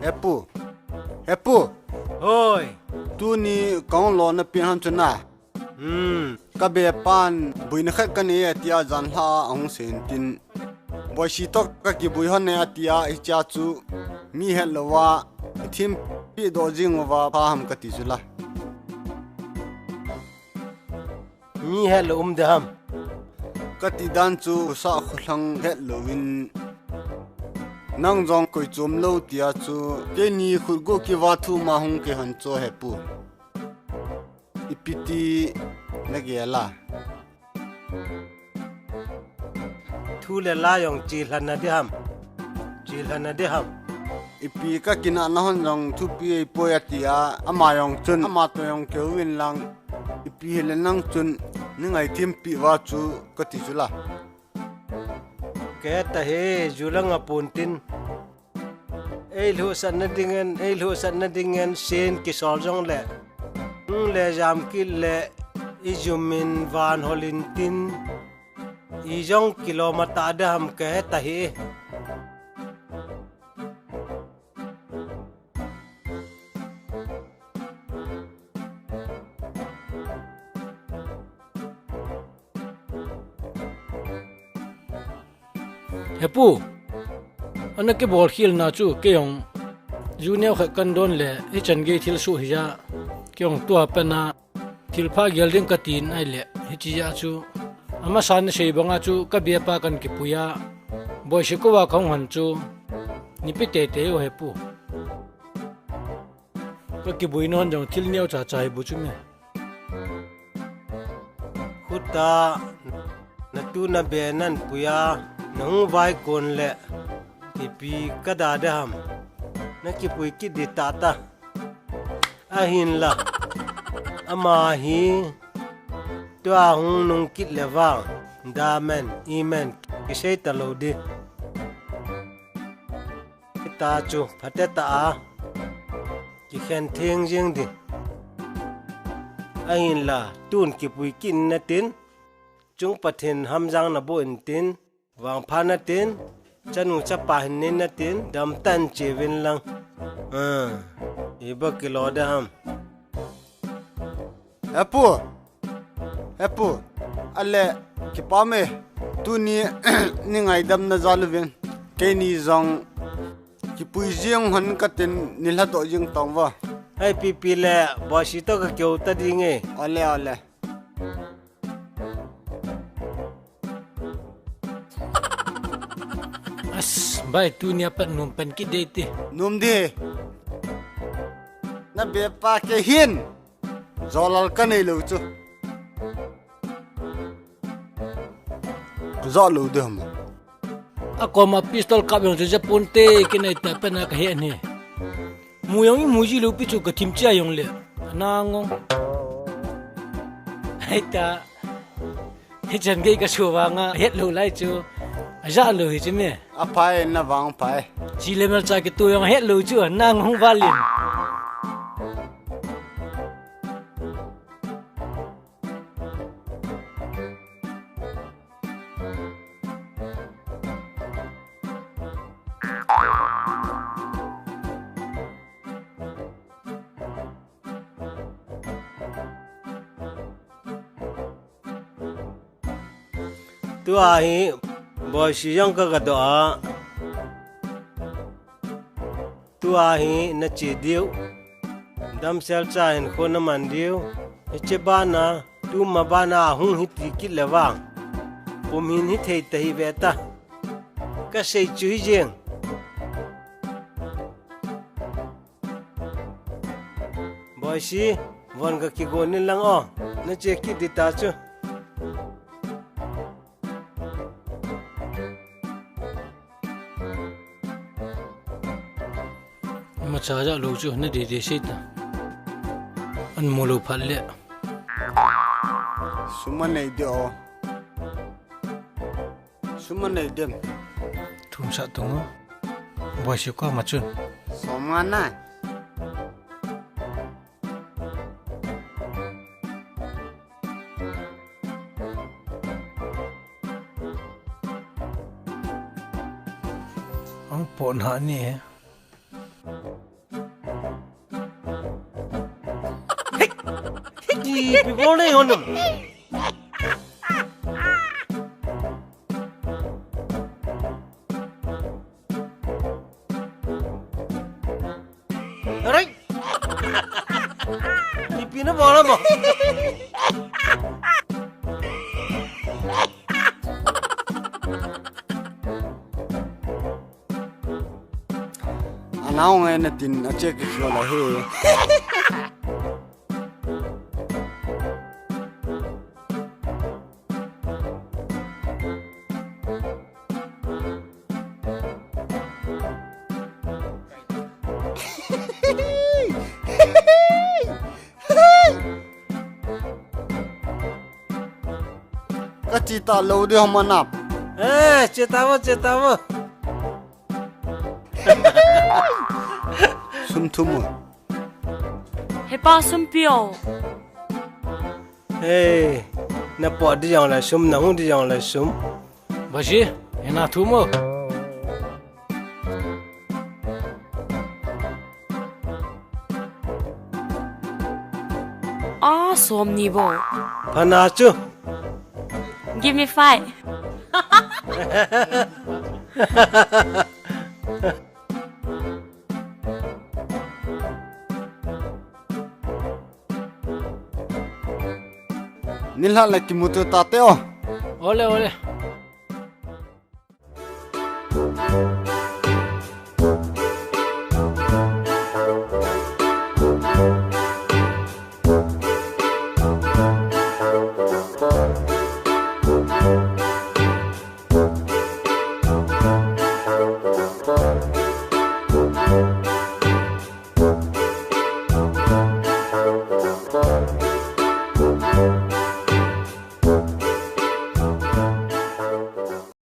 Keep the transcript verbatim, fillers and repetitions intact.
Hepu. Hepu. Hoi. Tuni kong lo na pin han chuna. Hmm. Ka be pan buina khat ka nei atia jan lha ahung sen tin. Boisi to ka kibui hon ne atia hicha chu mi het lova thim pi do jing uva pha ham ka ti chu la. Mi het lo um de ham. Ka ti dan chu sa khulang het lo in nang jong koi chom lo tia chu keini khut go kiva thu ma hung ke han cho hepu. Ipi ti na gel a. Thu le la jong chi lhan na de ham. Chi lhan na de ham. Ipi ka kina na hon jong thupi ei poi atia ama jong chun ama to jong keu in lang. Ipi hi le nang chun ni ngai thim pi va chu ka ti chu la. Ke ta he ju lang a pun tin. Ei lhuhsatna dingin, ei lhuhsatna dingin sin kisol jong le. Hung le jam kit le i jumin van holin tin. I jong kiloma ta de ham ke ta hi. Hepu, ana kibol khel na chu kei jong ju neo khat kan don le hichan gei thil su hi ja kei jong tua pena thil pha gel ding ka tin ai le hichi ja chu ama san sei banga chu ka bia pa kan kipui a Boisi ko wa khong han chu nipi te te o hepu. Ka kibui non jong thil neo cha cha hi bu chu me. Khuta na tu na be nan puya na hung vai kon le ipi ka da de ham. Na kipui kit di ta ta. Ahin la. Ama hi tua hung nung kit le vang. Da men, i men, kisei ta lo di. Kita chu phate ta a kikhen theng jing di. Ahin la tun kipui kin na tin chung Pathen hamjang na bo in tin vang pha na tin chanu chapa hin nin na tin dam tan che vin lang. Ah, i ba kilo da ham. Hepu. Hepu. Ale, kipah me. Tuni ni ngaidam na jal uvin. Keini jong kipui jing hon ka tin ni lha doh jing tong va. Hai pipi le, Boisi to ka keu ta ding e. Ale, ale. As, bai tunia pat num pen kit dei ti. Num di. Na be pa ke hin. Jolal ka nei lo chu. Jolal de ham. A koma pistol kap jong chu japon te kinai ta pena ka he ni. Mu jong i mu ji lo pi chu ka thim chia jong le. Na ngong. Hai ta. Hichan gei ka su vanga het lo lai chu. A ja lo hi chu me. A phai na vang phai. Chi le mel cha ki tu jong het lo chu na ngong valin. Tua hi Boisi jong ka ga doh a. Tua hi na che diu. Damsel cha hin kho na man diu. Hiche bana, tuma bana hung hi ti kit le vang. Pum hin hi thei ta hi ve ta. Ka sei chu hi jeng. Boisi, von ka kigon in lang o. Na che kit di ta chu. Ima cha ja lo chu na de de sei ta. An mo lo phat le. Suma nei de o. Suma nei dem. Thum sa tung o. Boisi ko ma chun. Soma na. Ang po na ni he. Ipi bol nei hon em? Arai! Ipi nabol ham? Anao ngai natin ache kikhol ahi. Kache talou di ham anap. Eh, che tavo, che tavo. Sum thum mo. Hepa, sum peo. Hey, napot di jongle sum, nahung di jongle sum. Baji, hena thum mo. Ah, som ni bou. Phana chu. Give me five. Nilhah le kimuto tate o. Ole, ole.